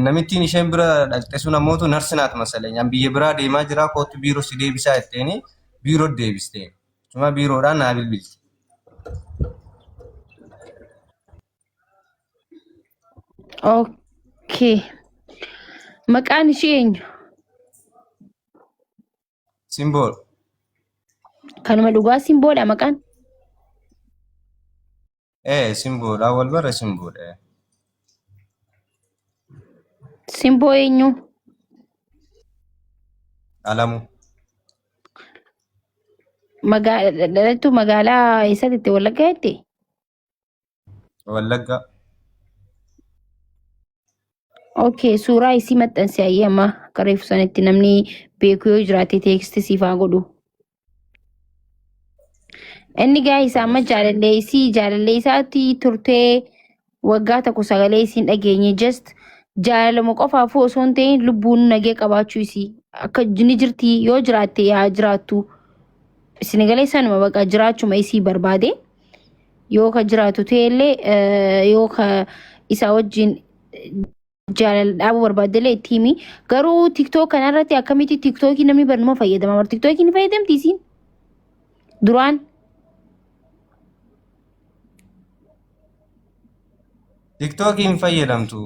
Namittiin isheen bira dhaqxe sun ammootu narsi naat masaleny. An biyya biraa deemaa jira kootu biiroo si deebisaa jetteeni biiroo deebiste. Cuma biiroodhaan naa bilbilti. Okay. Maqaan ishee eenyu? Simboo. Kanuma dhugaa simboodha maqaan? Ee simboodha wal bara simboodha. Simboo eenyu? Alamu. Dhalattuu magaalaa eessatti itti Wallaggaa jettee? Wallaggaa. Okay, suuraa isii maxxansi ayyee amma akka reefu sanitti namni beeku yoo jiraate teeksti siif haa godhu. Inni gaa isaa amma jaalallee isii jaalallee isaatti turtee waggaa tokko sagalee isiin dhageenye just jaalaluma qofaafuu osoo hin ta'in lubbuun nagee qabaachuu isii akka ni jirti yoo jiraatte yaa jiraattu isin galee sanuma baqa jiraachuma isii barbaade yoo ka jiraatu ta'ellee yoo ka isaa wajjin jaalala dhaabuu barbaaddellee itti himi. Garuu tiktook kanarratti akkamitti tiktookii namni barnuma fayyadama? Bar tiktookii ni fayyadamti isiin? Duraan Tiktookii hin fayyadamtu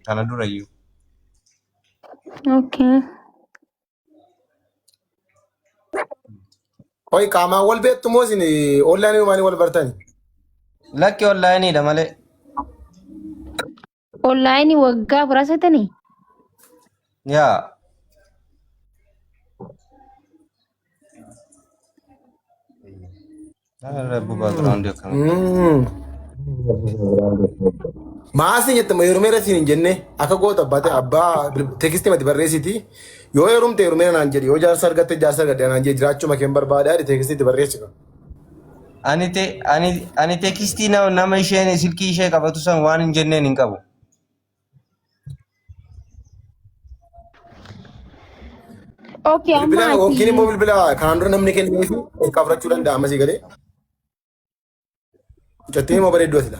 tana durayyuu. Okay. Qoy qaamaan wal beektu moo isin onlaayinii maanii wal bartani? Lakki onlaayiniidha malee. Onlaayinii waggaa furasatanii? Yaa. Rabbu background akkamii. Maasii jette ma heerumeera siin hin jenne akka goota abbaate abbaa teekistii mati barreessiti yoo heerumte heerumeera naan jedhi yoo jaarsa argatte jaarsa argadhe naan jedhi jiraachuu makeen barbaada jedhi teekistii itti barreessi. Ani te ani ani teekistii nama isheen silkii ishee qabatu san waan hin jenneen hin qabu. Okay, amma Bilbila ati yookiin immoo bilbila kanaan dura namni kenneefi ol kaafachuu danda'a ammasii galee. Mucattiin immoo bareedduu asila.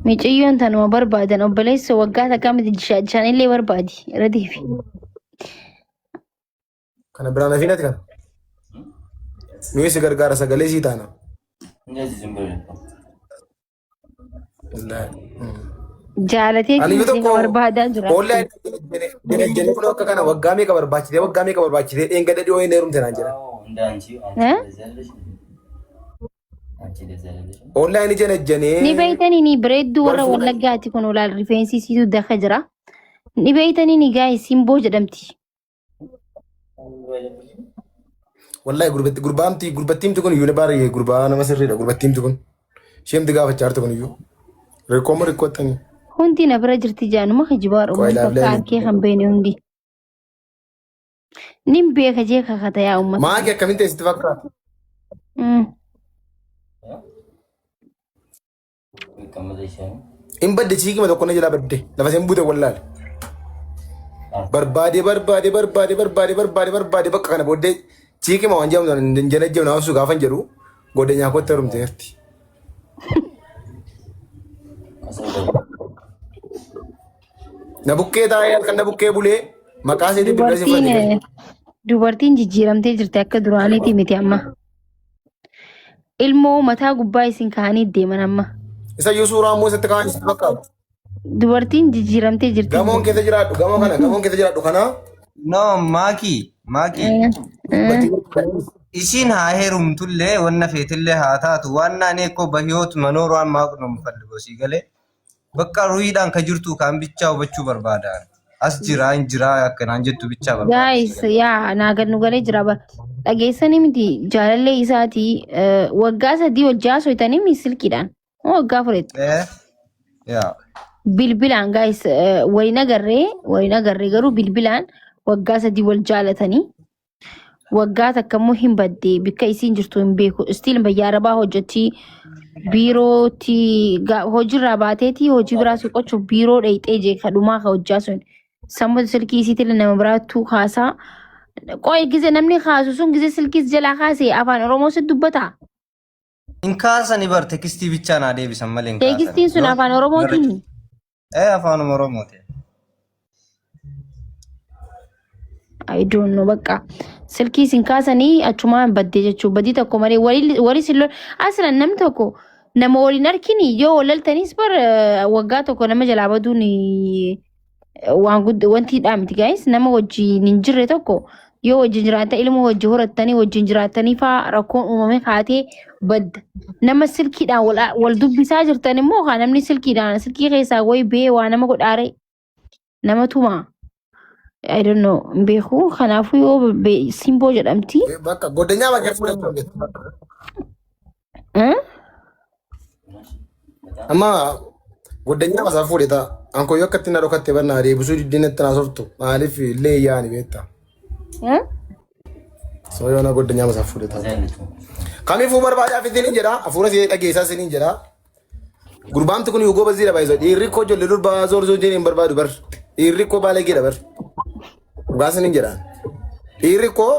Miciyyoon tanuma barbaadan obboleessa waggaa takkaa miti jishaanillee barbaadi irra deebi. Kana biraan hafiin ati kana. Nuyi si gargaara sagalee sii taana. Jaalatee Ani fi tokko barbaadaa jira. Oollaan jedhanii kun akka kana waggaa meeqa barbaachitee waggaa meeqa barbaachitee dheengadda dhiyoo hin heerumte naan jedhan. Eh? Oollaan ija najjanee. Ni beeytanii ni bareedduu warra Wal fuudhan. Wallaggaati kun olaal rifeensi isiitu daka jira. Ni beeytanii ni gaa'e simboo jedhamti. Wallahi gurbatti gurbaamti gurbattiimti kun iyyuu baay'ee gurbaa nama sirriidha gurbattiimti kun. Isheemti gaafachaa jirtu kun iyyuu. Rikkoo moo rikkoottanii? Hundi na bira jirti jaanuma kijibaa Qoy Oromoo ilaalee bakka arkee kan beene hundi. Nin beeka jee kakata yaa uummata. Maaki akkamiin ta'e sitti fakkaata? In badde chiikima tokko na jalaa badde lafa isheen buute wallaale. Barbaade barbaade barbaade barbaade barbaade barbaade bakka kana booddee chiikima waan jedhamu hin jala jedhamu nama gaafa hin jedhu godeenyaa kootti herumteerti. Na bukkee taa'ee halkan na bukkee bulee maqaa isheetiin bilbila ishee Dubartiin fudhatee dubartiin jijjiiramtee jirti akka duraaniiti miti amma. Ilmoo mataa gubbaa isin kaa'anii deeman amma. Isa iyyuu suuraa immoo isatti kaa'an isatti fakkaatu. Dubartiin jijjiiramtee jirti. Gamoon keessa jiraadhu gamoo kana gamoon keessa jiraadhu kana. No, Maaki, Maaki. Isiin haa heerumtullee wanna feetillee haa taatu waan naanee koo bahiyoot manoor waan maaq nu ፈልገው sii galee Bakka ruhiidhaan ka jirtu kaan bichaa hubachuu barbaada. As jira hin jira akkanaan jettu bichaa barbaada. Guys, yaa naa gad nu galee jira bar. Dhageessanii miti jaalallee isaatii waggaa 3 wajji haasoytanii mi silkiidhaan. Moo waggaa afuritti. Eh, yaa. Bilbilaan guys waliin agarree waliin agarree garuu bilbilaan waggaa 3 wal jaalatanii. Waggaa takka immoo hin badde bikka isiin jirtu hin beeku. Still biyya arabaa hojjetti biirootti hojiirraa baateeti hojii biraa siqochuuf biiroo dhayxee jee kadhumaa ka hojjaa sun. Sammuu silkii isiitillee nama biraattuu kaasaa. Qoy gize namni kaasu sun gize silkiis jalaa kaase afaan Oromoo si dubbataa? Hin kaasani bar tekstii bichaa naa deebisan malee hin kaasani. Teekstiin sun afaan Oromootiin. Ee afaanuma Oromooti. I don't know bakka silkii isin kaasanii achumaan baddee jechuun badii tokko malee walis hin lol aslan namni tokko nama waliin argini yoo walaltanis bar waggaa tokko nama jalaa baduun waan guddaa wanti hidhaa miti guys nama wajjin hin jirre tokko yoo wajjin jiraatan ilmoo wajjin horattanii wajjin jiraatanii faa rakkoon uumame kaatee badda nama silkiidhaan wal dubbisaa jirtan immoo haa namni silkiidhaan silkii keessaa wayi bee waa nama godhaare nama tumaa I don't know hin beeku kanaafuu yoo simboo jedhamti. Bakka goddanyaa bakka fudhachuu. Eh? Amma goddanyaa masaa fuudhe ta'a. Anko yoo akkatti na dhokatte barnaa deebisuu diddeen itti naa sortu maaliif illee yaani beekta. Eh? So yoo na goddanyaa masaa fuudhe ta'a. Kamiifuu barbaadaa fitiniin jedha hafuura see dhageessaa siniin jedha. Gurbaamti kun yugoo baziidha baay'isoo dhiirri koo ijoollee durbaa zoor zoor jedhee hin barbaadu bar. Dhiirri koo baalageedha bar. Dhugaa siniin jedhaan. Dhiirri koo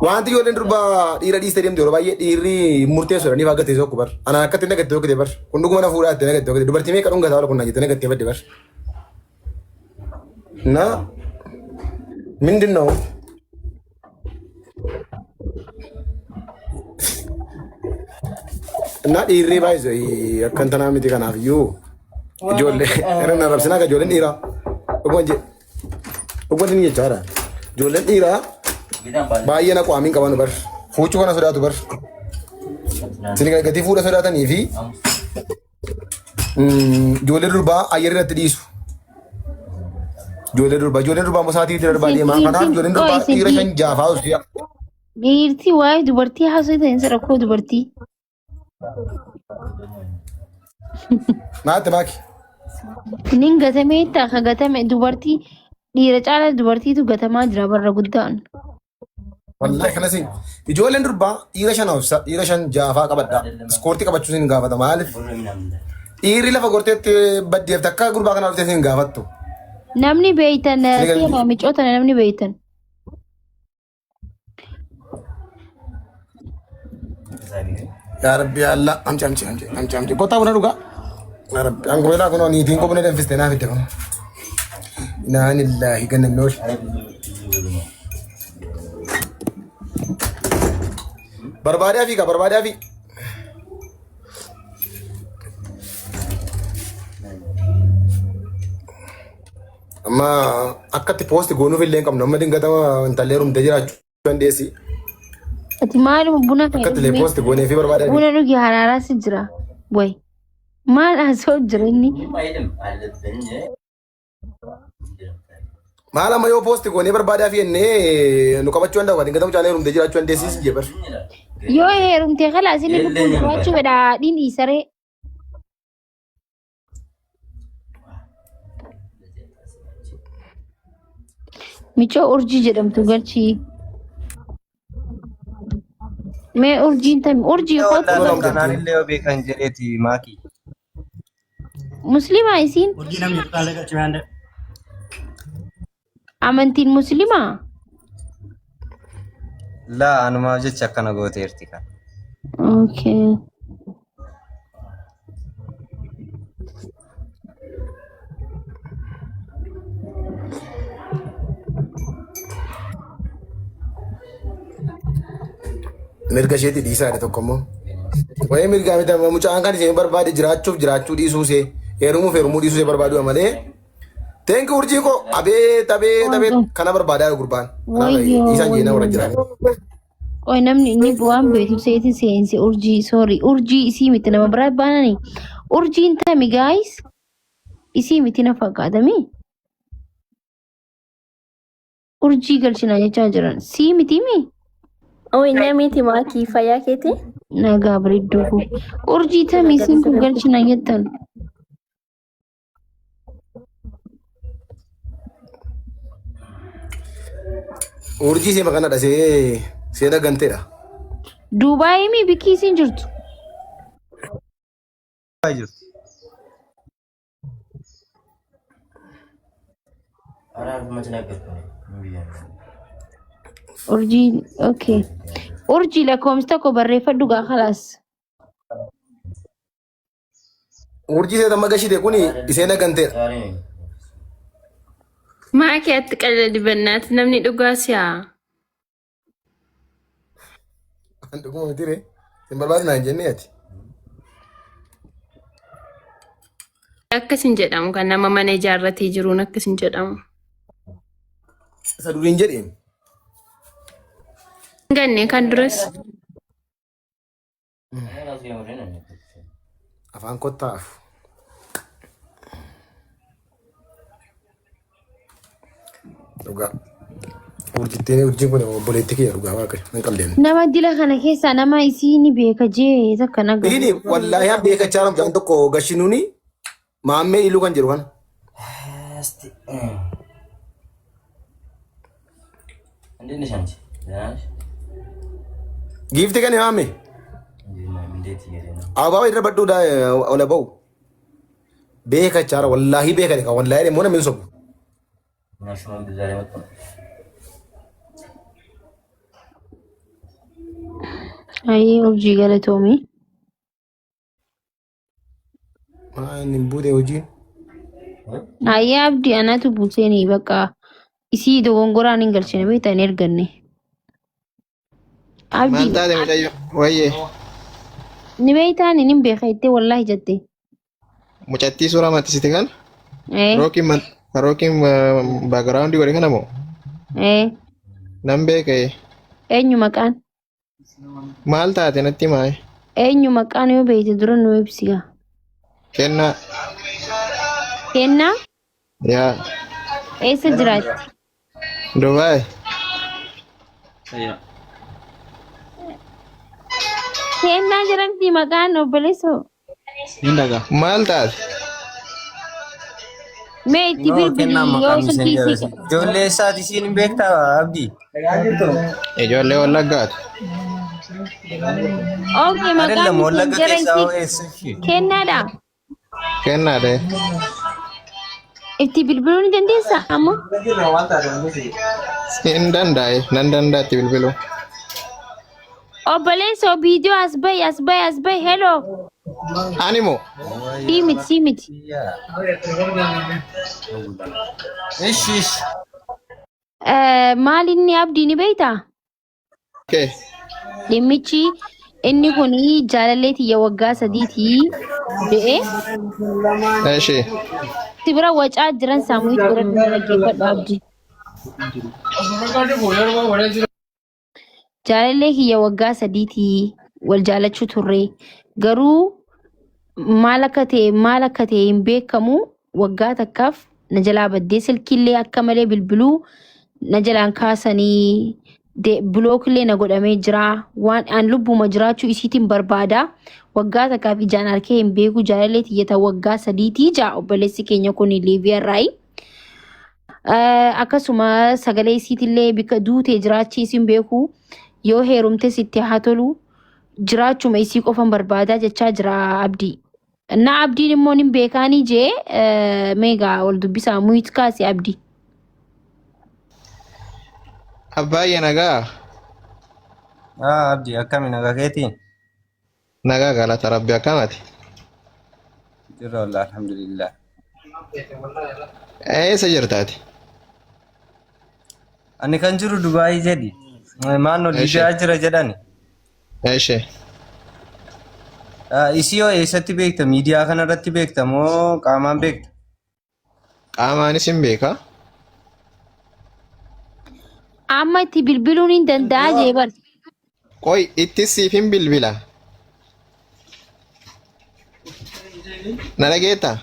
wanti ijoolleen durbaa dhiira dhiistee deemtu yeroo baay'ee dhiirri murteessuudha ni fagattee tokko bar. Anaan akkatti nagattee tokko bar. Kun dhuguma na fuudhaa itti nagattee tokko dubartii meeqa dhungataa wal kun jettee nagattee badde bar. Na mindin ነው እና dhiirri baay'ee akka intanaa miti kanaaf iyyuu ijoollee irra na rabsinaa ka ijoolleen dhiiraa dhuguma je dhuguma inni jechaadha ijoolleen dhiiraa baay'ee na qaamiin qaban bar fuuchuu kana sodaatu bar isin gatii fuudha sodaatanii fi ijoollee durbaa ayyerri irratti dhiisu. Ijoollee durbaa immoo sa'aatii itti darbaa Isin deema. Kanaaf dhiirti ijoolleen qoy durbaa isin dhiira shan jaafaa osoo dhiirti waa'ee dubartii haasoftan isa rakkoo dubartii. Maatti maaki. Nin gatamee ta'a ka gatame dubartii dhiira caalaa dubartiitu gatamaa jira barra guddaan. Wallahi kanas ijoolleen durbaa dhiira shan obsa dhiira shan jaafaa qabadha. Iskoortii qabachuu sin gaafata maaliif? Dhiirri lafa gorteetti baddeef takka gurbaa kana dhuftee sin gaafattu. Namni beeytan Sini seenaa galii. micoota namni beeytan. Yaa Rabbi yaa Allah amci amci amci amci amci kottaa buna dhugaa. Yaa Rabbi an goelaa kunoo niitiin koo buna danfiste naa fidde kunoo. Inaa lillaahi ganna nool. Barbaadaa fi ka barbaadaa fi. Amma akkatti poosti goonuuf illee hin qabnu amma dingatama intallee heerumtee jiraachuu dandeessi. Ati maaluma buna kee Akkatti illee dhugi poosti goonee fi barbaadaa fi. buna dhugi haraaraa si jira. Way maal haasa'u jira inni. Maal amma yoo poosti goonee barbaadaa fi jennee nu qabachuu danda'u dingata mucaan heerumtee jiraachuu dandeessi si jee bar. Yoo heerumtee kalaas inni lubbuun jiraachuu fedha haadhiin dhiisaree. Micoo urjii jedhamtu galchii. Mee urjiin tami urjii kootu Kunoo Wallaan namtittiin. kanaan illee yoo beekan jedheeti maaki. Muslimaa isiin Urjii namni tuqaalee galchee waan amantiin muslimaa. Laa anumaaf jecha akkana gooteerti kan. Okay. Mirga isheetii dhiisaa jedhe tokko immoo. Wayii mirgaa miti amma mucaan kan isheen barbaade jiraachuuf jiraachuu dhiisuu ishee heerumuuf heerumuu dhiisuu ishee barbaadu malee. Teenki urjii koo abeet abeet abeet kana barbaadaa gurbaan. Kanaaf Wayyoo dhiisaan jeenaa warra wayyoo. jiran. Qoy namni inni waan beektu seetiin seense urjii sorry urjii isii miti nama biraa baanani urjiin tami guys isii miti na fakkaatami urjii galchina jechaa jiran sii miti mi Oi, namiti maakii fayyaa keeti? nagaa bareedduu koo urjii tami isiin kun galchina jettan Urjii ishee maqaan dhasee seena ganteedha. Duubaayii mi bikki isiin jirtu Jirtu. Urjii okay urjii lakkoomsi tokko barreeffadhu gaa kalaas Urjii ishee amma gashite kuni ishee ganteedha. Maakii atti qaladi bannaati namni dhugaa si'a. An dhuguma miti ree. Hin barbaadu naan jennee ati. Akkas hin jedhamu kan nama mana ijaarratee jiruun akkas hin jedhamu. Isa duriin jedheen. Hin ganne kan duras. Afaan kottaaf. Dhugaa. Urjittiin urjiin kun obboleettii kiyya dhugaa waaqayyo nan qalleen. Nama dila kana keessaa nama isii ni beeka jee takka naga. Ini wallaahi an beekachaa ramjaan tokko gashinuuni maammee iluu kan jedhu kana. እንዴት ነሽ አንቺ? ደህና ነሽ? Giifti kan maame እንዴት ነው? እንዴት እየሄደ ነው? ababaa irra badhuu ola ba'u. Beekachaa wallaahi beekani kan wallaahi immoo namni hin sobu. እና ሽማግሌ ዛሬ መጡ? Ayyee urjii galatoomii. Maan hin buute hojiin. Ayyee abdii anatu buuseeni bakka isii dogongoraan hin galchine beektaa hin erganne. Maal Abdii taate mucayyoo? Wayyee ni beektaan hin beeka jettee wallaahi jette. mucattii suuraa maxxansite kana Ee rookiin rookiin baagiraawundii godhe kana moo ee nan beeka ee. eenyu maqaan Maal taate natti himaa eenyu maqaan yoo beekte dura nu ibsiga. Kennaa Kennaa yaa eessa jiraatti? Dubaay Kennaa jedhamti maqaan obboleessoo. maal taate? Mee itti No, kennaa bilbilii yoo maqaan silkii miseenjera. isii Ijoollee isaati isiin hin beektaa Abdii? Ijoollee Wallaggaati. Okay maqaan Adelam Wallagga miseenjera keessaa hoo isii eessa ishee? kennaadha. Kennaadha. Itti bilbiluu ni dandeessaa amma? Hin danda'e nan danda'atti bilbiluu. Obboleessoo viidiyoo as bahi as bahi as bahi hello. Ani moo Sii miti sii miti. Ishi ishi. Maal inni abdii ni beektaa? kee Dhimmichi inni kun jaalallee tiyya waggaa sadiitii jedhee Eshi si bira wacaa jiran saamu'it godhadhu dhaggeeffadhu abdii. Jaalallee kiyya waggaa sadiitii wal jaalachuu turre garuu maal akka ta'e maal akka ta'e hin beekamu waggaa takkaaf na jalaa baddee silkiillee akka malee bilbiluu na jalaan kaasanii bilookillee na godhamee jira waan an lubbuma jiraachuu isiitiin barbaada waggaa takkaaf ijaan harkee hin beeku jaalallee tiyyata waggaa sadiitii jaa obboleessi keenya kun Liibiyaarraayi. Akkasuma sagalee isiitillee bikka duutee jiraachii isin beeku yoo heerumtes itti haa tolu jiraachuma isii qofan barbaadaa jechaa jira abdii. Na abdiin immoo nin beekaanii jee meegaa wal dubbisaa muyit kaase abdii. Abbaayye nagaa Ah Abdii akkami nagaa keetiin? nagaa galata rabbi akkamati. Jirra wallah alhamdulillah. Eessa jirtaati? Ani kan jiru Dubaayii jedhi. Maannoo Eshi Liibiyaa jira jedhani. eshi Isii hoo eessatti beekta? Miidiyaa kanarratti beekta moo qaamaan beekta? qaamaanis hin beekaa. Amma itti bilbiluun hin danda'a jee bar. Qoy itti siif hin bilbila. Na dhageettaa?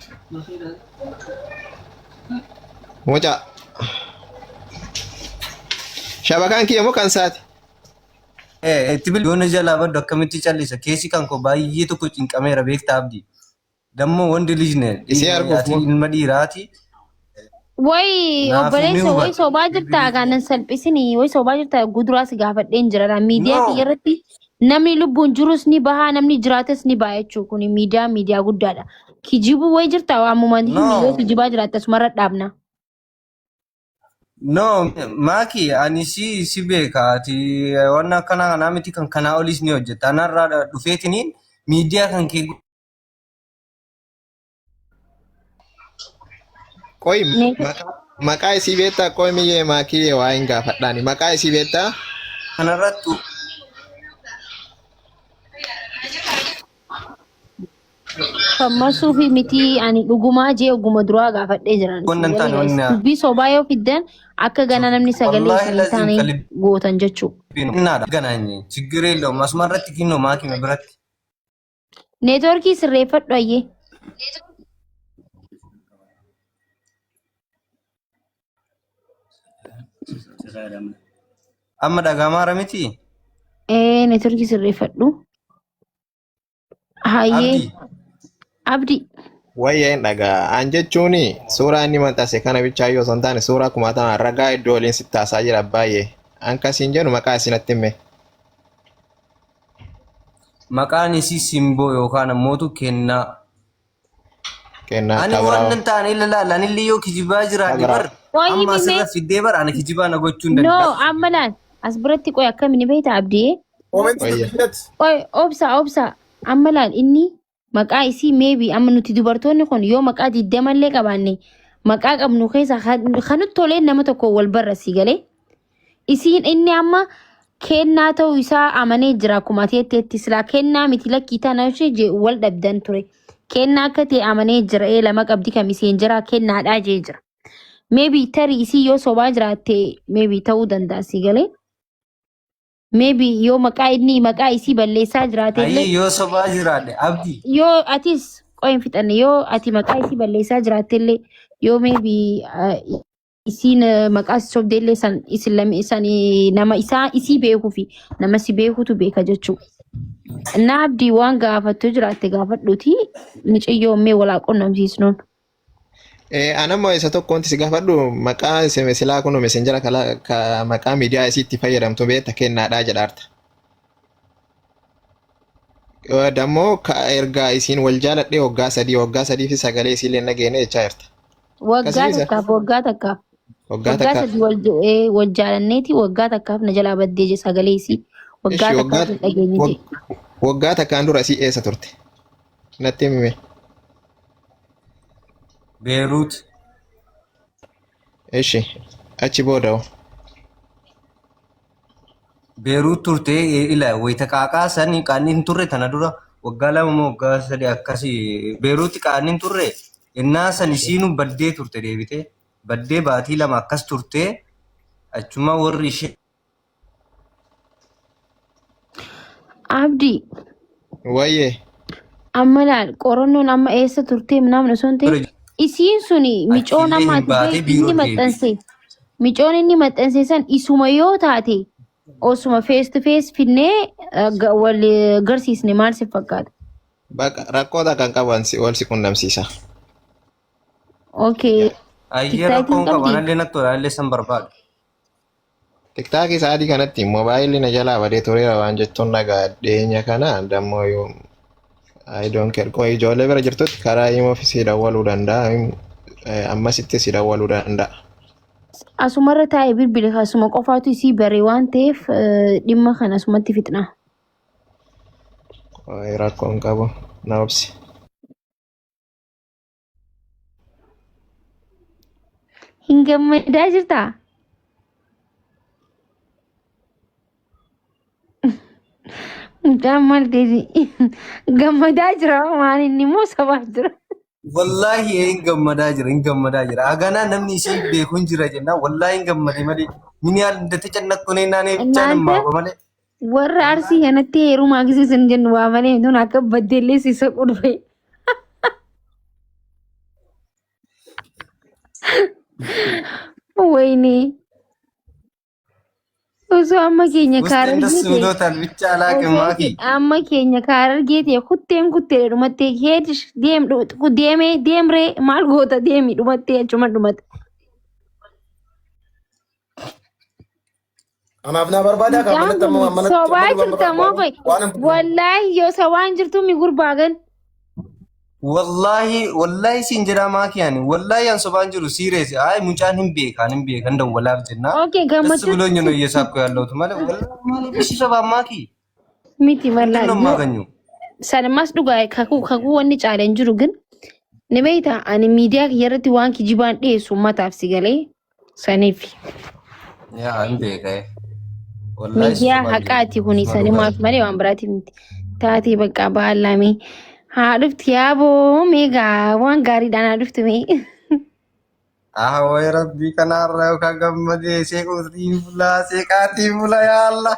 Mucaa. Shabakaan kiyya moo kan isaati? Itti bilbiluun jalaa baddu akkamitti callisa? Keessi kan koo baay'ee tokko cinqameera beekta Abdii. Dammoo wanti lijne Isii arguuf ati moo? ilma dhiiraati. Way Naafuu ni obboleessa way hubata. sobaa jirtaa kaanan salphisinii way sobaa jirtaa guduraas gaafadheen jira miidiyaa No. kiyya irratti namni lubbuun jirus ni bahaa namni jiraates ni baha jechuun kun miidiyaa miidiyaa guddaadha. Kijibuu way jirtaa waamuma himi yoo No. kijibaa jiraatte asumarra dhaabna. No, Maaki, ani si beeka. Ati waan akkanaa kanaa miti kan kanaa olis ni hojjetta. Anarraa dhufeetiniin miidiyaa kan kee Qoy Mee maqaa Maqaa isii beektaa qoy miyyee maakiyyee waa hin gaafadhaani. Maqaa isii beektaa? Kanarrattu Fammasuu fi miti ani dhugumaa jee oguma duraa gaafadhee jiran. Wannan Isin taane galee guys. wanna Dubbii sobaa yoo fiddan akka gana namni sagalee wallaahi isin hin lazim taane qalbiin gootan jechuu. naadha ganaanye ችግር የለውም asumarratti kinnoo maakime biratti Neetwoorkii sirreeffadhu ayyee. Amma dhagamaara miti Ee neetwoorkii sirreeffadhu. Hayyee Abdi Abdi. Wayya hin dhagaa. An jechuun suuraa inni maxxanse kana bichaa yoo osoo hin taane suuraa kumaatamaan ragaa iddoo waliin sitti taasaa jira baay'ee. An kasiin jedhu maqaa isinatti hime. Maqaan isii simboo yookaan ammootu kennaa. Kennaa Ani kabraa. waan hin taane ilaala. Ani illee yoo kijibaa jiraadhe Kabraa. bar Qoyi amma mimee. asirra fiddee bar ani kijibaa na gochuu hin No danda'u. amma laal as biratti qoy akkamiin beekta Abdii? Koomenti Wayya. dubbinatti. Qoy obsa obsa amma laal inni maqaa isii maybe amma nuti dubartoonni kun yoo maqaa digdamallee qabaanne maqaa qabnu keessa kan nutti toleen nama tokko wal barra si galee. Isiin inni amma kennaa ta'uu isaa amanee jira akkuma ati jetteetti silaa kennaa miti lakkii tana ishee jee wal dhabdan ture. Kennaa akka ta'e amanee jira ee lama qabdi kam isheen jira kennaadhaa jee jira. Maybe tarii isii yoo sobaa jiraatte maybe ta'uu danda'a si galee. Maybe yoo maqaa inni maqaa isii balleessaa jiraate illee Ayyee yoo sobaa jiraadhe abdii. Yoo atis qoy hin fixanne yoo ati maqaa isii balleessaa jiraatte illee yoo maybe isiin maqaa si sobdee illee san isin lame san nama isaa isii beekuu fi nama si beekutu beeka jechuudha. Na abdii waan gaafattu jiraatte gaafadhuuti miciyyoo mee walaa qunnamsiisnuun. Anammoo isa tokko wanti si gaafadhu maqaa isin silaa kun messenjera kala ka maqaa miidiyaa isii itti fayyadamtu beekta kennaadhaa jedhaarta. Dammoo ka ergaa isiin wal jaaladhee waggaa 3 waggaa 3 fi sagalee isiillee hin dhageenne jechaa jirta. Waggaa Akkasii isa takkaaf waggaa takkaaf waggaa waggaa takkaaf. 3 wal jaalanneeti waggaa takkaaf na jalaa baddee je sagalee isii waggaa Ishi takkaaf waggaa hin dhageenye jee. waggaa takkaan dura isii eessa turte? Natti himi. Beeruut. Ishi achi booda hoo? Beeruut turte ila wayita qaaqaa sani qaanni hin turre tana dura waggaa 2 moo waggaa 3 akkasii Beeruutti qaanni hin turre innaa san isiinuu baddee turte deebitee baddee baatii 2 akkas turte achuma warri ishee Abdi Wayyee. Amma laal qorannoon amma eessa turtee minaamin osoo hin ta'in isiin suni micoon Achillee amma hin ati baatee beektu inni biiroo deebi'e. maxxanse micoon inni maxxanse san isuma yoo taate osuma face to face finnee wal garsiisne maal si fakkaata? Baqa rakkoota kan qaban si wal si qunnamsiisa. Okay. Ayyee TikTok hin rakkoon qaba qabdi? anallee natti tola anallee san barbaada. Tiktaakii sa'aatii kanatti moobaayilli na jalaa badee tureera waan jettuun dhagaa dhiyeenya kana dammoo yoo I don't care. Qoy ijoollee bira jirtutti karaa imo fi si dawwaluu danda'a. Ammasitti si dawwaluu danda'a. Asumarra taa'ee bilbile asuma qofaatu isii bare waan ta'eef dhimma kana asumatti fixna. Qoy rakkoon qabu na obsi. Hin gammadaa jirtaa? Mucaan maal ta'e gammadaa jira waan inni immoo sabaa jira. Wallaahi hin gammadaa jira hin gammadaa jira. Haganaa namni ishee beeku hin jira jennaan wallaahi hin gammade malee. Mini yaal indatti cannakku nee naanee bichaan hin እናንተ maaqa malee. Warra Arsii kanatti heerumaa gisiisan jennu waa malee tun akka baddeellee si soquu dhufe. Wayne osoo amma keenya Wusteen kaarargee das ta'e ብሎታል ብቻ አላቅም osoo ማኪ amma keenya kaarargee ta'e kutteen kuttee dhumattee heedish deem deemee deemree maal goota deemi dhumattee achuma dhumate. Anaaf naa barbaadaa kaa Mucaan manatti kun amma manatti sobaa amma jirta moo qoy waan wallaahi yoo sobaan jirtu mi gurbaa gan Wallaahi wallaahi siin jedhaa maaki ani wallaahi an sobaan jiru siirees ay mucaan hin beekaan hin beekan dawwalaaf jennaa okay ደስ gammachuu ብሎኝ ነው እየሳቅኩ ያለሁት ማለት ወላሂ ማለት እሺ soba maaki miti ምንድን wallaahi ነው yoo የማገኘው sanumas dhugaa kakuu kakuu wanni caale hin jiru gin Ni beektaa ani miidiyaa kiyya irratti waan kijibaan dhiyeessu uummataaf si galee saniif. Yaa hin beeka. Wallaahi Miidiyaa suma haqaati kuni suma sanimaaf dhugaati. malee waan biraatiif miti. Taatee bakka baallamee haa dhufti yaaboo meegaa waan gaariidhaan haa dhuftu mee. Ah way rabbii kanarraa yookaan gammadee seequutiin bulaa seeqaatiin bulaa yaa Allah.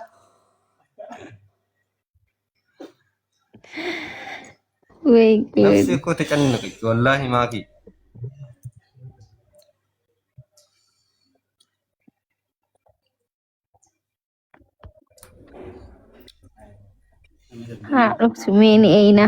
Way good. Nafsi koo tacannaqe wallaahi maakii. Haa dhuftu mee ni eeyna.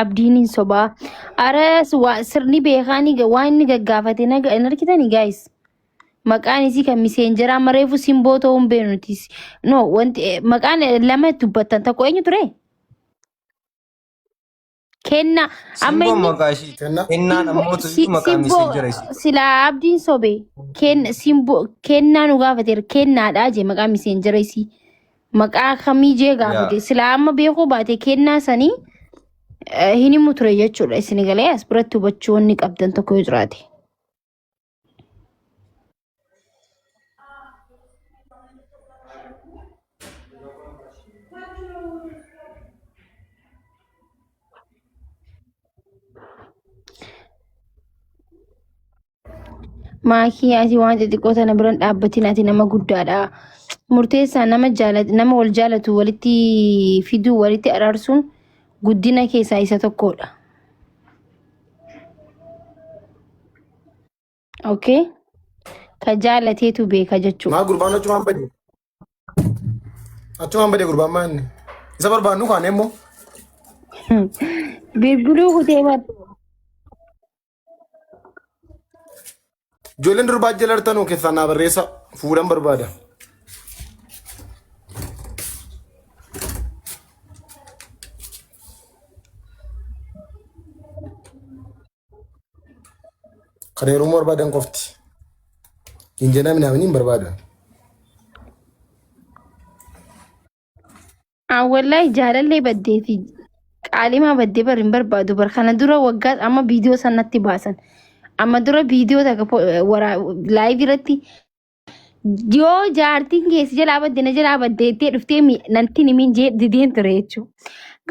Abdiin hin sobaa. Ara sirni beekaa ni waan inni gaggaafate naga hin argitanii guys. Maqaan isii kan miseenjeraa mareefu simboo ta'uu hin beeknu nutis. No wanti maqaan lama dubbattan tokko eenyu ture? Kenna amma Simboon inni maqaa ishii. Kenna. Kennaan Simbo ammoo tuyyuu maqaa simboo miseenjera ishii. silaa abdiin sobe simboo kennaa nu gaafateera kennaadha jee maqaa miseenjera isii maqaa kamii jee gaafate Yaa. silaa amma beekuu baate kennaa sanii hin himu ture jechuudha isin galee as biratti hubachuu wanni qabdan tokko yoo jiraate. Maakii ati waan xixiqqoo tana biran dhaabbatin ati nama guddaadha. Murteessaa nama jaalatu nama wal jaalatu walitti fiduu walitti araarsuun guddina keessaa isa tokkodha. Okay? Ka jaalateetu beeka jechuudha. Maa gurbaan achumaan bade. Achumaan bade gurbaan maa inni. Isa barbaannu kaane immoo. Bilbiluu kutee bar. Ijoolleen durbaa jalartanuu keessaa naa barreessa fuudhan barbaada. Kan heerumuu barbaadan qofti. Hin jedhamne namni hin barbaadu. Wallahi jaalallee baddee fi qaalimaa baddee bar hin barbaadu bar kana dura waggaa amma viidiyoo sanatti baasan. Amma dura viidiyoo takka laayiv irratti yoo jaartiin keessi jalaa badde na jalaa badde jettee dhuftee nanti himin jee dideen ture jechuudha.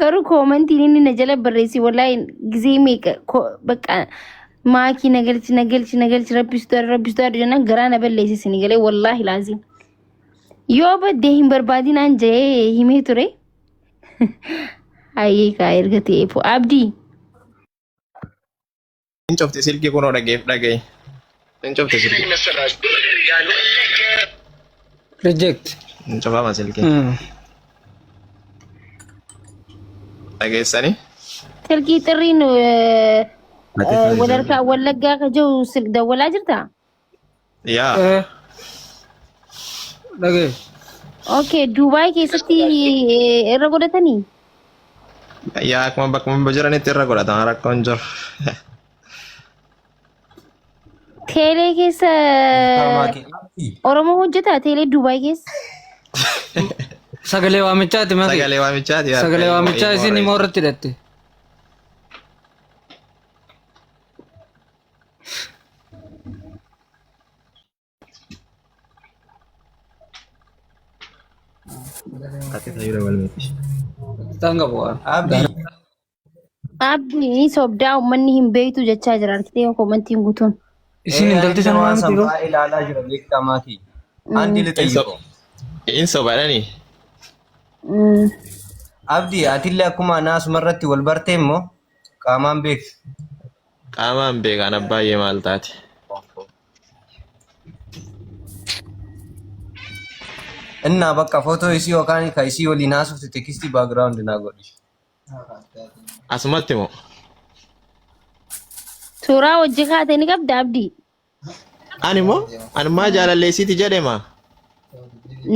Garuu koomantiin inni na jala barreessi wallaahi gizee meeqa bakka maakii na galchi na galchi na galchi rabbistu rabbistu jennaan garaa na balleesse isin galee wallaahi laazim. Yoo badde hin barbaadinaan jee himee ture. Hayyee kaa erga ta'eefu abdii. Hin cufti silkii kunoo dhageef dhaga'i. Hin cufti silkii. Reject. Hin cufama silkii. Dhageessanii? Silkii xirriin walharkaa wallaggaa ka jiru dawwalaa jirtaa? Yaa. Dhaga'i. Okay, Dubaay keessatti irra godhatanii? Yaa akkuma bakkuma jiranitti irra godhatama rakkoon jiru. Teelee keessa Oromoo hojjetaa teelee Dubaay keessa? Sagalee waamichaati maki. Sagalee waamichaati. yaa. Sagalee waamichaa isin immoo irratti hidhatte. Ati tayyuu dabalmeeti. Taan qabu waan. Abdii. Abdii sobdaa uummanni hin beektu jechaa jira argitee koomantiin guutuun. Isin intalti sana waan maal miti sanbaa ilaalaa jira beektaa maatii. Andi lixayyiko. In sobaadhani. Abdii atillee akkuma naasuma irratti wal bartee immoo qaamaan beektu. Qaamaan beekaan abbaayyee maal taate. Innaa bakka footoo isii yookaan ka isii waliin haasofte tekstii background naa godhi. Asumatti moo? Suuraa hojii kaatee ni qabda abdii. Ani moo? Ani maa jaalalleessiiti jedhe maa?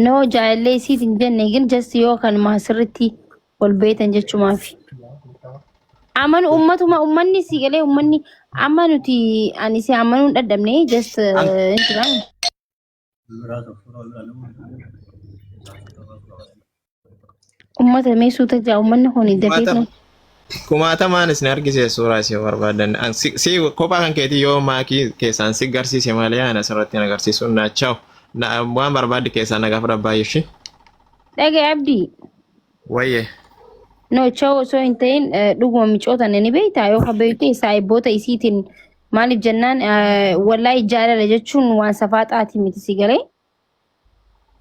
No jaalallee isiit hin jenne gin just yoo kanuma asirratti wal beektan jechumaafi. Aman ummatuma ummanni si galee ummanni Amma nuti ani si amanuu hin dadhabne just hin turaan. Uummata mee suuta jaa uummanni kun dafee Kumaatama kumaatamaan isin argisiise suuraa isin barbaadan. Si kophaa kan keetii yoo maakii keessaan si garsiise malee ana asirratti hin agarsiisu naachaw. Waan barbaadde keessaan na gaafadha baay'ee. Dhagaye Abdii. Wayye. No chao osoo hin ta'in dhuguma micoota ni beektaa yoo ka beekte saayibboota isiitiin maaliif jennaan wallaahi jaalala jechuun waan safaaxaati miti si galee.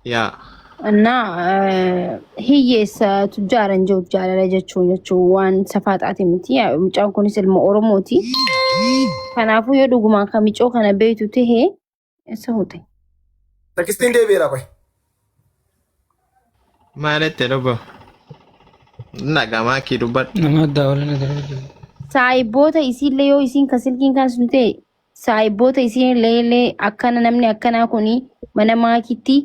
Yaa. እና hiyyeessa tujjaaran jiru jaalala jechuun jechuun waan safaaxaati miti. Mucaan kunis ilma Oromooti. Kanaafuu yoo dhugumaan kan micoo kana beektu tahe isa hute. Tekstiin deebi'eera qoy. Maalitti lubbu? Nagaa maakii dubbadhu. Nama addaa waliin asirra jiru. Saayibboota isiillee yoo isiin kan silkiin kaastu ta'e saayibboota isiillee illee akkana namni akkanaa kuni mana maakitti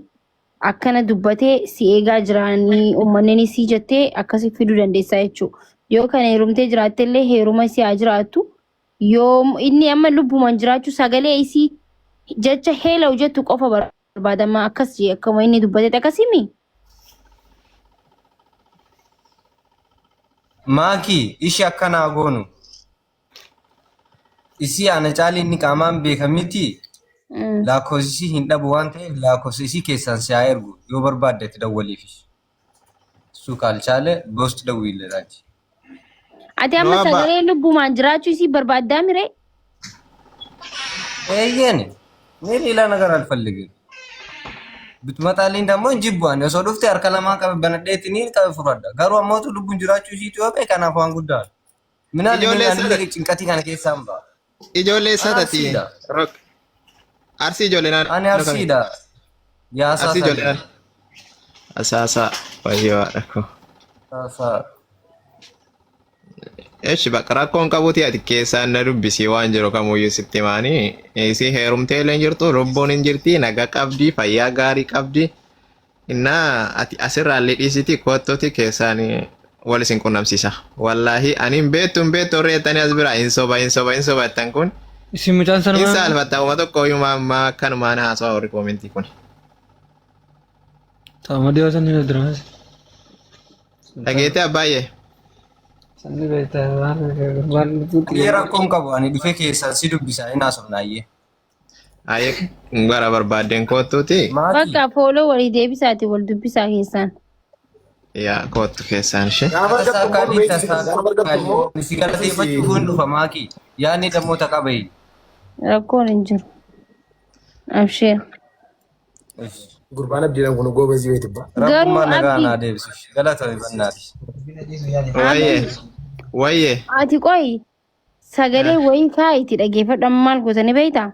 akkana dubbatee si eegaa jiraanii uummanni si jettee akkasi fiduu dandeessaa jechuudha. Yoo kana heerumtee jiraatte illee heeruma si haa jiraattu. Yoo inni amma lubbumaan jiraachuu sagalee isii jecha heela'u jettu qofa barbaadama akkas jee akkuma inni dubbatetti akkasimi. Maaki ishi akkanaa goonu. Isii ana caali inni qaamaan beekamiti. Lakkoofsa isii hin dhabu waan ta'eef lakkoofsa isii keessaan si haa ergu yoo barbaadde itti dawwaliif. እሱ ካልቻለ በውስጥ ደውይለት አንቺ። Ati amma No abba. sagalee lubbumaan jiraachuu isii barbaaddaa miree? ይሄን እኔ ሌላ ነገር አልፈልግም። ብትመጣልኝ ደግሞ እንጂቧን osoo dhufte harka lamaan qabe banadheetiniin qabe fudhadha. Garuu ammootu lubbuun jiraachuu isiitu yoo ta'e kanaaf waan guddaadha. Minaal Ijoollee anillee cinqatii kana keessaan ba'a. Ijoollee eessa tati? Arsiidha. Rock. Arsii ijoollee naannoo Ani kamii? arsiidha. Yaasaa Arsii ijoollee sadii. naannoo. Asaasaa wayyoo haadha koo. Yaasaa. Eshi bakka rakkoon qabuuti ati keessaan na dubbisii waan jiru kamuyyuu sitti himaanii isii heerumtee illee hin jirtu lubbuun hin jirti nagaa qabdi fayyaa gaarii qabdi innaa ati asirraallee dhiisiti kottuti keessaan wal isin qunnamsiisa. Wallaahi ani hin beektu hin beektu warri jettanii as bira hin soba hin soba hin soba jettan kun Isin mucaan hin sanumaa saalfatta uma tokko iyyuu ammaa akkanumaan haasawaa warri koomentii kun. Taa'uma dhiyoo sanni nu dura. Dhageetee abbaay'ee. Sanni beektaa waan waan Ani rakkoon qabu ani dhufee keessaan si dubbisa hin haasofnaayyee. Ayyee gara barbaaddeen kottuuti Maaki Bakka fooloo walii deebisaati wal dubbisaa keessaan. Yaa kottu keessaan ishee. Gaafa argattu immoo nu ተሳካሊ beeksisi. Gaafa argattu immoo ተሳካሊ si galateeffachuu kun dhufa maaki yaadni namoota qabayi. Rakkoon hin jiru. Absheer. Gurbaan abdiidhaan kun goobazii wayiiti ba. Garuu Rabbummaa nagaa Abdii naa deebisu. Galata bannaati. Wayyee Abdii wayyee. ati qoyi sagalee wayii kaa'iiti dhaggeeffadhu amma maal gootani beektaa?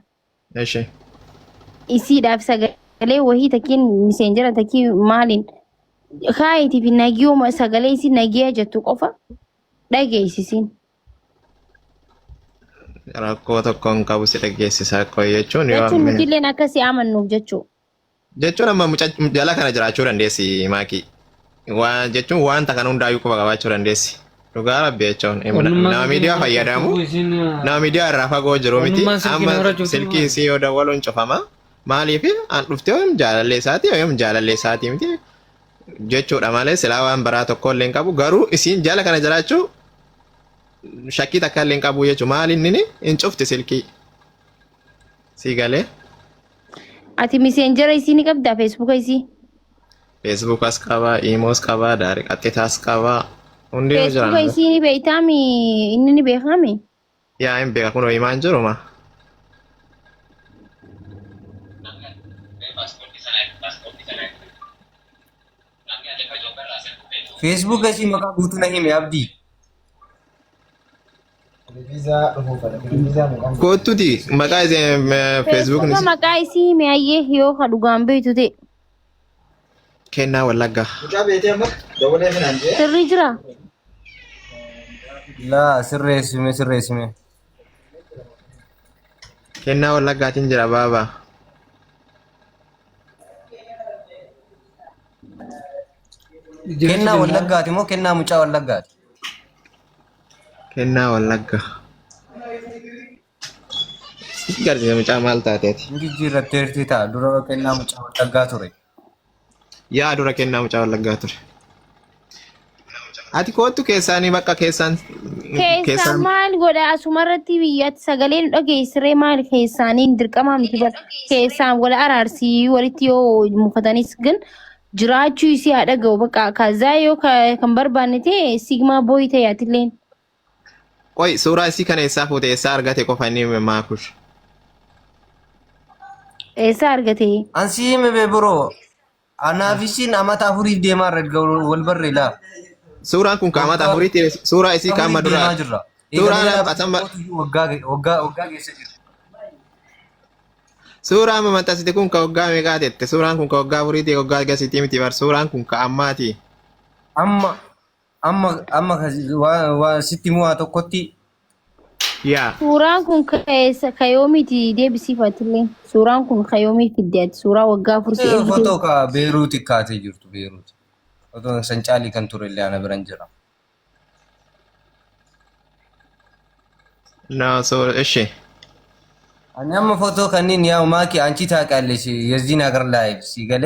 Ishee. Isiidhaaf sagalee wayii takkiin miseenjera takkii maaliin kaa'iitii fi nagiyuma sagalee isii nagiyaa jettu qofa dhageessisiin. Rakkoo tokko hin qabu si dhageessisaa qoy jechuun yoo Jechuun amma nuti illeen akkasii amannuuf jechuu. Jechuun amma mucaa jala kana jiraachuu dandeessi maakii. Waan jechuun wanta kana hundaayyuu quba qabaachuu dandeessi. Dhugaa rabbi jechuun Onnummaan nama silkii miidiyaa nama fayyadamu rachuutu isin nama miidiyaa irraa fagoo jiru miti onnummaan silkii amma nama rachuutu silkii isii yoo dawwaluun cufama maaliif an dhuftee yoom jaalallee isaati yoom jaalallee isaatii miti jechuudha malee silaa waan biraa tokko illee hin qabu garuu isiin jala kana jiraachuu shakkii takka illee hin qabu jechuudha maali inni hin cufti silkii si galee. Ati miseenjera isii ni qabdaa feesbuuka isii? Feesbuukas qaba, Iimoos qaba, Daariqaxxitaas qaba. Hundinuu jira. Feesbuuka isii ni beektaami inni ni beekami? Yaa hin beeka kunoo himaan jiruma. Facebook isii maqaa guutuu na hime Abdii. Kottuti maqaa isee feesbuukni Feesbuuka maqaa isii hime ayyee yoo ka dhugaan beektu ta'e. Kennaa Wallaggaa. Sirrii jira? Laa sirreessime sirreessime. Kennaa Wallaggaatiin jira baaba. Jiraachuu Kennaa danda'a. Wallaggaati moo kennaa mucaa Wallaggaati? Kennaa Wallaggaa. Garsiisa mucaa maal taateeti? Hin jijjiirratteerti ta'a. Dura kennaa mucaa wallaggaa ture. Yaa dura kennaa mucaa wallaggaa ture. Ati koottu keessaanii bakka keessaan Keessaan keessaan maal godha asumarratti biyyatti sagalee nu dhageessiree maal keessaaniin dirqamaa miti bara keessaan wal araarsii walitti yoo mufatanis ግን jiraachuu isii haa dhaga'u bakka kazaa yoo kan barbaanne ta'e sigmaa booyi ta'e atilleen. Qoy suuraa isii kana eessaa fuute eessaa argate qofa inni maakush. Eessaa argate? Ansi hime bee bro. Anaaf isiin amata afuriif deemaa irra erga wal barree laa. Suuraan kun kaamata Waggaa afuriitti suuraa isii kaama afuriif deemaa duraa. jirra. Eega Suuraan meelaa asamma waggaa waggaa waggaa keessa jirra. Suuraa amma maxxansite kun ka waggaa meeqaa jette? Suuraan kun ka waggaa afuriitti waggaa gasiitii miti bar suuraan kun ka ammaati. Amma amma amma waa waa sitti mu'aa tokkotti Yaa. Suuraan kun keessa kayoomiiti deebisiif atillee. Suuraan kun kayoomii fidde ati suuraa waggaa afur si ergite. Footoo ka Beeruuti kaatee jirtu Beeruuti. Fotoon san caalii kan ture illee ana biran jira. No, so እሺ Ani amma footoo kanneen ያው ማኪ አንቺ ታውቂያለሽ የዚህን ሀገር ላይፍ ሲገሌ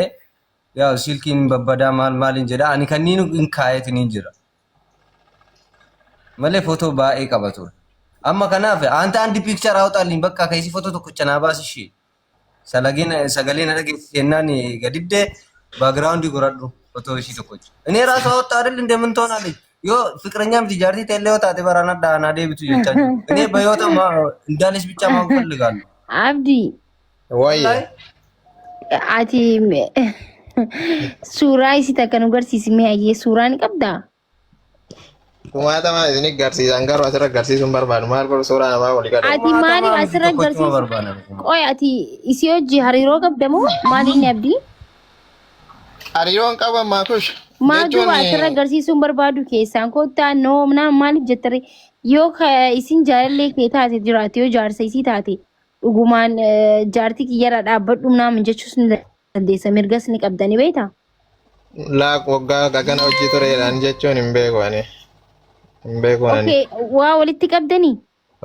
ያው silkiin babbadaa maal maaliin jedha ani kanneen hin kaayetin jira malee footoo baay'ee qaba ture. Amma kanaaf anta አንድ picture አውጣልኝ በቃ ከዚህ ፎቶ tokkicha naa baasi ishee sagalee na dhageessi jennaan gadidde background godhadhu footoo ishii tokkocha. እኔ ራሱ አወጣ አይደል እንደምን ትሆናለች yoo ፍቅረኛ miti jaartii ta'ellee yoo taate barana dhaanaa deebitu jechaa jiru. እኔ በህይወት እንዳለች ብቻ ማወቅ እፈልጋለሁ። Abdii Wayye. Wallahi ati suuraa isii takka nu garsiisi mee hayyee suuraa ni qabdaa? Kumaatama isin garsiisan garuu asirra garsiisuun barbaadu maal godhu suuraa namaa walii gadi. Ati maaliif asirra tokkochuma garsiisu? barbaada. Qoy ati isii hojii hariiroo qabda moo maal inni abdii? Hariiroon qaban maakush. Maal Jechuun duuba asirra agarsiisuun barbaadu keessaan kottaa noomnaa maaliif jettare yoo isin jaalallee kee taate jiraate yoo jaarsa isii taate dhugumaan jaartii kiyyarra dhaabbadhu naamin jechuus ni dandeessa mirgas ni qabdani beektaa? Laa waggaa gagana hojii tureedhaan jechuun hin beeku ani. Hin beeku ani. Okay, waa walitti qabdanii?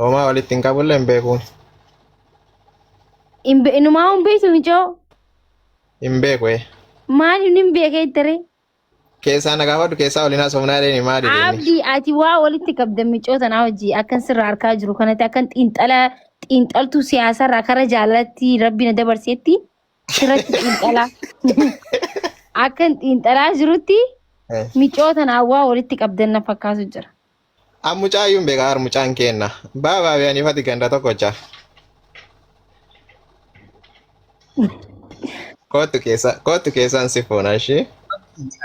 Homaa walitti hin qabullee hin beekuun. Inumaa hin beektu micoo? Hin beeku. Maaliif hin beekee tere? Keessaa na gaafadhu keessaa waliin haasofnaa deemi maali deemi. Abdii ati waa walitti qabda micoo tanaa hojii akkan sirra harkaa jiru kanatti akkan xiinxala xiinxaltuu siyaasarraa kara jaalalatti rabbi na dabarsetti sirratti xiinxalaa akkan xiinxalaa jirutti micoo tanaa waa walitti qabdan na fakkaatu jira. An mucaayyuu hin beekaa har mucaan keenna. Baabaa fi anifati ganda tokkocha. Kootu keessa kootu keessaan si fuuna ishee.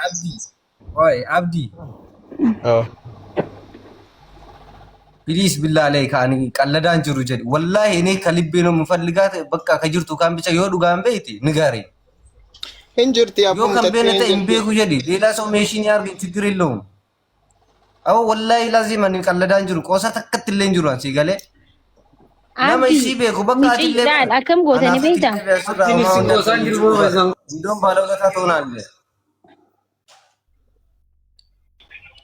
Abdii. Oi, Abdii. Oh. Please billah alayka ani qalladaan jiru jedhi. Wallahi እኔ ከልቤ ነው የምፈልጋት። በቃ ከጅርቱ ካን ብቻ yoo dhugaan beekte ንገረኝ። Hin jirti yoo abbuu kan mucattiin beene hin ta'e hin jirti. beeku jedhi. ሌላ ሰው ሜሽን ያርግኝ ችግር የለውም። አዎ ወላሂ ላዚም ani qalladaan jiru qoosa takkatti illee hin jiru ansi galee nama Abdii isii beeku bakka atillee miciidhaan akkam gootani anaaf beektaa? atillee asirraa Abdiin homaa isin hunda goosaan jiru moo isaan Indoon baala ትሆናለህ።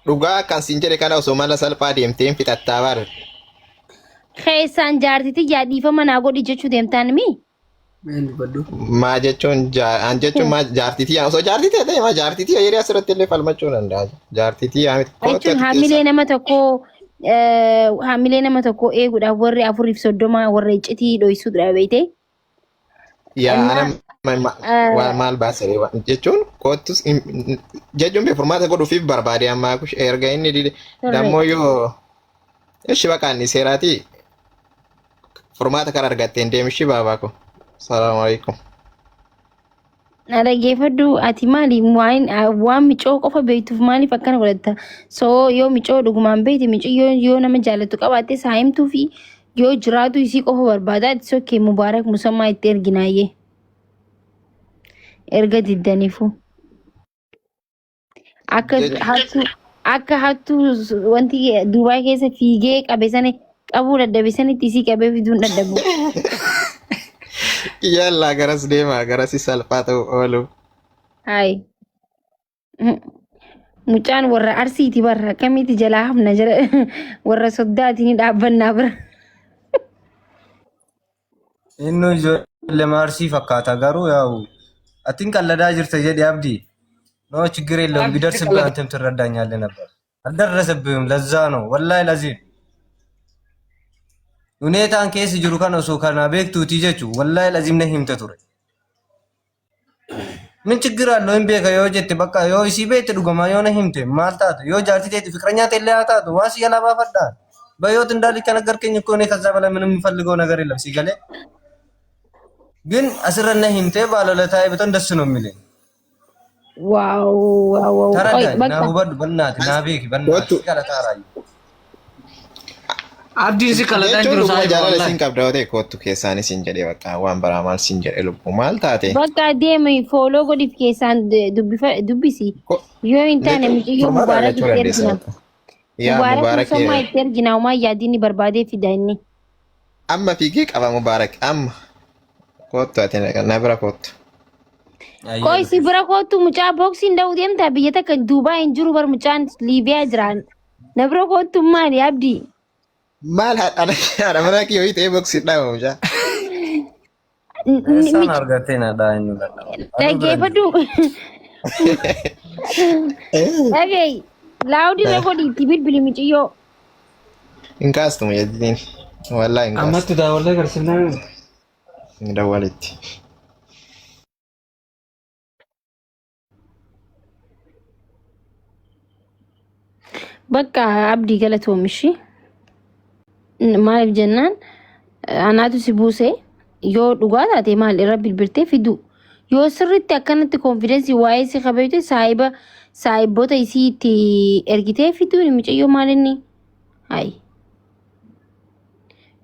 Dhugaa akkan siin jedhe kana osoo mala salphaa deemtee hin fixattaa bar. Keessaan jaartiti yaa dhiifama naa godhi jechuu deemtaan mi? Meen dubbadhu. Maa jechuun an jechuun maa jaartitii osoo jaartitii ta'e maa jaartitii yeroo asirratti illee falmachuu danda'a. Jaartitii yaa miti. Kootu Jechuun ati haamilee keessa. nama tokkoo haamilee nama tokkoo eeguudhaaf warri 34 warra iccitii dhoysuudha beekte. Yaa Innaa ana waa maal baasere jechuun kootus jechuun bee furmaata godhuufiif barbaade ammaa kush erga inni dide sirrii. dammoo yoo ishi baqa inni seeraati furmaata kara argatteen deemshi baabaa ko. Salaamu alaikum. Na dhaggeeffadhu ati maali waan waan micoo qofa beektuuf maaliif akkana godhatta? So yoo micoo dhugumaan beekte micoo yoo nama jaallattu qabaatte saayimtuu fi yoo jiraatu isii qofa barbaada ati sokkee mubaarak musammaa itti erginaayyee erga diddaniifu. Akka hattuu akka hattuu wanti Dubaay keessa fiigee qabe sana qabuu dadhabe sanitti isii qabee fiduun dadhabu. Yallaa garas deemaa garasi salphaa ta'u oolu. Hayi. Mucaan warra Arsiiti barra akkamitti jalaa hafna jala warra soddaati ni dhaabbannaa bira. Inni ijoollee maarsii fakkaata garuu yaa'u atiin qalladaa jirta jedhi abdii. No ችግር የለውም ቢደርስብህ አንተም ትረዳኛለህ ነበር። አልደረሰብህም። ለዛ ነው ወላሂ ለዚህ ሁኔታን keessa jiru kana osoo kana beektuuti jechuun wallahi lazim na himta ture. ምን ችግር አለው? hin beeka yoo jette bakka yoo isii beekte dhugumaa yoo na himte maal taatu yoo jaartii teeti ፍቅረኛ teellee haa taatu waa si jalaa baafadhaa. በህይወት እንዳለች ከነገርከኝ እኮ እኔ ከዛ በላይ ምንም የምፈልገው ነገር የለም። ሲገሌ ግን asirra na himte ባለውለታዬ ብትሆን ደስ ነው የሚለኝ። Wow wow wow. Qoy ተረዳኝ። ና bakka hubadhu በእናትህ ና beeki በእናትህ Kottu. si kadhataaraayyuu. Abdiin si kaladhaan Jechuun jiru dhuguma saahiba jaalala wallahi. isin qabda yoo ta'e kottu keessaan isin jedhee bakka waan biraa maal sin jedhe lubbu maal taate? Bakka deemi fooloo godhiif keessaan dubbisi. Yoo hin taane mucayyoo Furmaata mubaarak argachuu itti dandeessa ergina. bakka. Yaa Mubaarak Mubaarak musammaa itti ergina homaa yaadni barbaadee fida inni. amma fiigee qaba Mubaarak amma kottu ati na bira kottu. Qoy si bira kootu mucaa booksiin dha'uu deemtaa biyya takka Duubaa hin jiru bar mucaan Liibiyaa jiraan. Na bira kootu maali abdii? Maal haadha manaa kiyya wayii ta'ee boksii dhaaba mucaa. Eessaan argattee na dhaa inni dadhaba. Dhaggeeffadhu. Dhaga'i. Laawudii irra godhi itti bilbili mucayyoo. Hin kaastu mucattiin. Wallaahi hin kaastu. Ammatti daawwallee garsiifnaa. Hin dawwalitti. Bakka abdii galatoomishi. Maaliif jennaan anaatu si buuse yoo dhugaa taate maal irra bilbiltee fidu. Yoo sirriitti akkanatti confidence waa'ee si qabeeyte saahiba saahiboota isii itti ergitee fiduun mucayyoo maal inni? Hayi.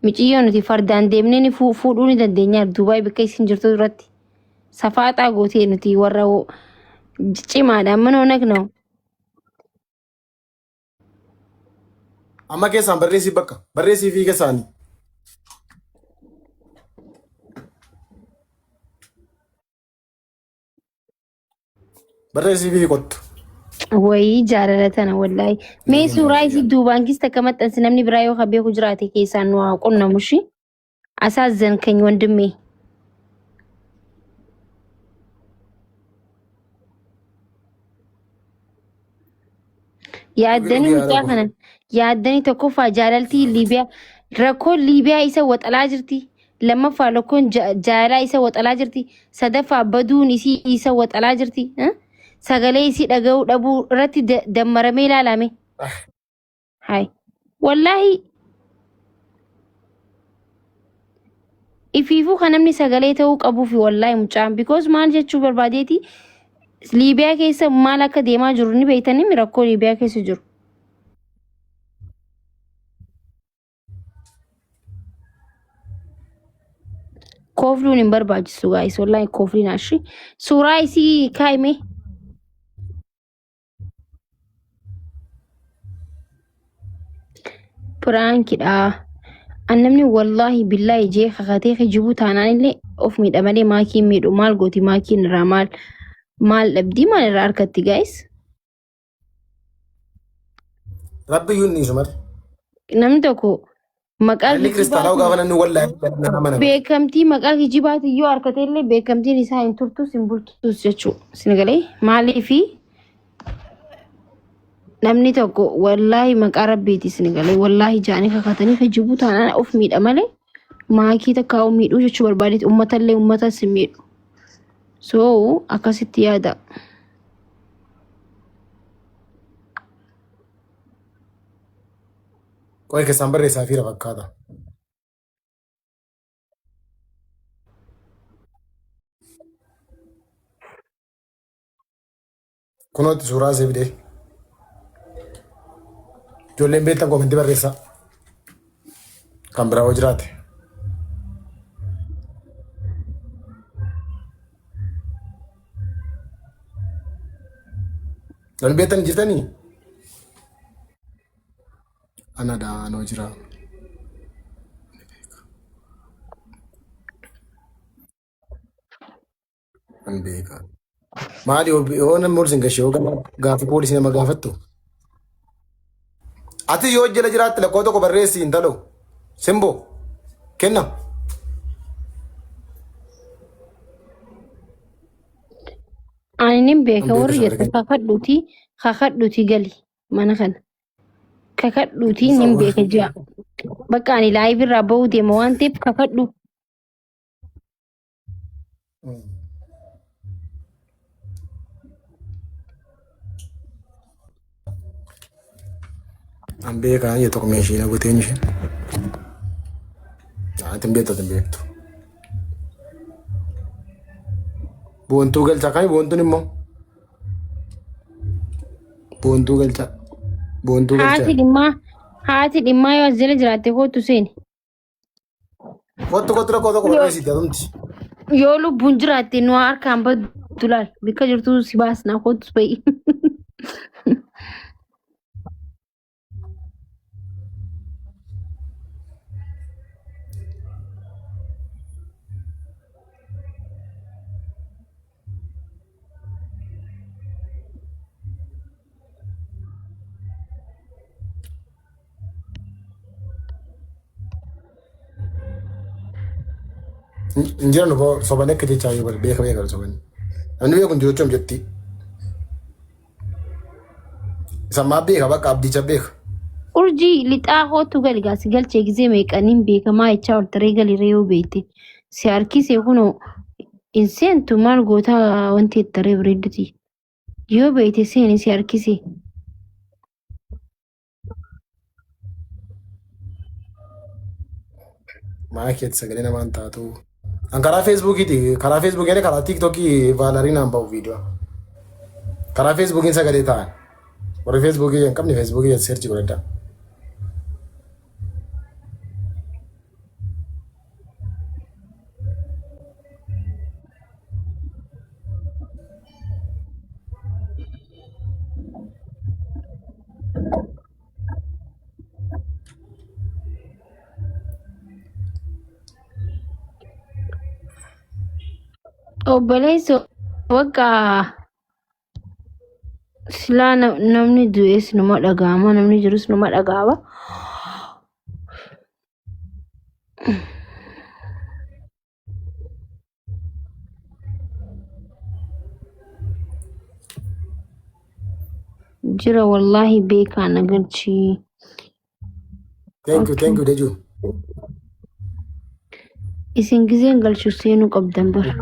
Mucayyoo nuti fardaan deemnee ni fuudhuu ni dandeenya Dubaay bakka isin jirtu duratti. Safaaxaa gootee nuti warra cimaadha amma noo naqnoo. Amma keessaan barreessii bakka barreessii fi keessaanii. Barreessii fi kottu. Wayii jaalala tana wallaahi. Mee suuraa isii duubaan kis takka maxxansi namni biraa yoo beeku jiraate keessaan nu haa qunnamu shi. አሳዘንከኝ ወንድሜ። Yaaddanii mucaa kana yaaddanii tokkoffaa jaalaltii Liibiyaa rakkoon Liibiyaa isa waxalaa jirti. Lammaffaa rakkoon jaalalaa isa waxalaa jirti. Sadaffaa baduun isii isa waxalaa jirti. Sagalee isii dhaga'uu dhabuu irratti dammaramee ilaalame. Hai. Wallaahi ifiifuu kan namni sagalee ta'uu qabuufi wallaahi mucaan because maal jechuu barbaadeeti Liibiyaa keessa maal akka deemaa jiru ni beektanii rakkoo Liibiyaa keessa jiru. Koofluun hin barbaachisu guys wallaahi koofliin ashi. Suuraa isii kaa'ime. Prankidha. An namni wallaahi billaahi jee kakatee kijibuu taanaan illee of miidha malee maakiin miidhu maal gooti maakiin irraa maal maal dhabdii maal irraa harkatti guys. Rabbi iyyuu inni isu malee. Namni tokko maqaa Inni kiristaanaa gaafa namni wallaahi nama nama. Beekamtii maqaa kijibaatiin yoo harkate illee beekamtiin isaa hin turtus hin bultus jechuudha. Isin galee maaliifi namni tokko wallaahi maqaa rabbiiti isin galee wallaahi jaanii kakatanii kijibuu taanaan of miidha malee maakii takka of miidhuu jechuu barbaadeeti uummatallee uummatas hin miidhu. So akkasitti yaada. Qoy keessaan barreessaa fiira fakkaata. Kunootti suuraa isee fidee. Ijoolleen beektan comment barreessaa. Kan biraa hoo jiraate. Namni beektan jirtanii? Ana daanoo jira. An beeka. Maali yoo namni ol sin gashee yoo gaaffii poolisii nama gaafattu? Ati yoo jala jiraatte lakkoo tokko barreessi intalo. Simbo kenna. Ani nin beeka An beeka warri sagalee jette kakadhuutii kakadhuutii gali mana kana. Kakadhuutii nin beeka ji'a. Bakka ani live irraa bahuu deema waan ta'eef kakadhu. An beekaa jedhe tokko meeshii na goteen isheen. Ati hin beektu ati hin beektu. Boontuu galchaa kami boontuun immoo? Boontuu galchaa. Boontuu Haati galchaa. dhimmaa haati dhimmaa yoo as jala jiraatte kootu seeni. Kottu kottu rakkoo tokko barreessiti atumti. Yoo lubbuun jiraatte nu harkaan baddu laal bikka jirtu si baasna kootu ba'i. Hin jiran sobanii akka jechaa yoo beeka beeka sobanii. Namni beeku hin jiru jechuun jetti. Isa maa beeka bakka abdicha beeka. Urjii lixaa hootu gali gaa si galchee gizee meeqaniin beekamaa jechaa ol taree gali ree yoo beekte si harkisee kunoo hin seentu maal gootaa wanti itti taree bareedduti yoo beekte seeni si harkisee. Maa keetti sagalee namaan taatu. An karaa feesbuukiiti karaa feesbuukii karaa tiiktookii vaalariin naan ba'u viidiyoo. Karaa feesbuukiin sagalee ta'an. Warri feesbuukii hin qabne feesbuukii seerchi godhadhaa. Obboleessa bakka silaa namni du'es numa dhaga'ama namni jirus numa dhaga'ama. Jira wallaahi beekaa na galchii. Thank you, Okay. thank you, Deju. Isin gizeen galchu seenuu qabdan bara.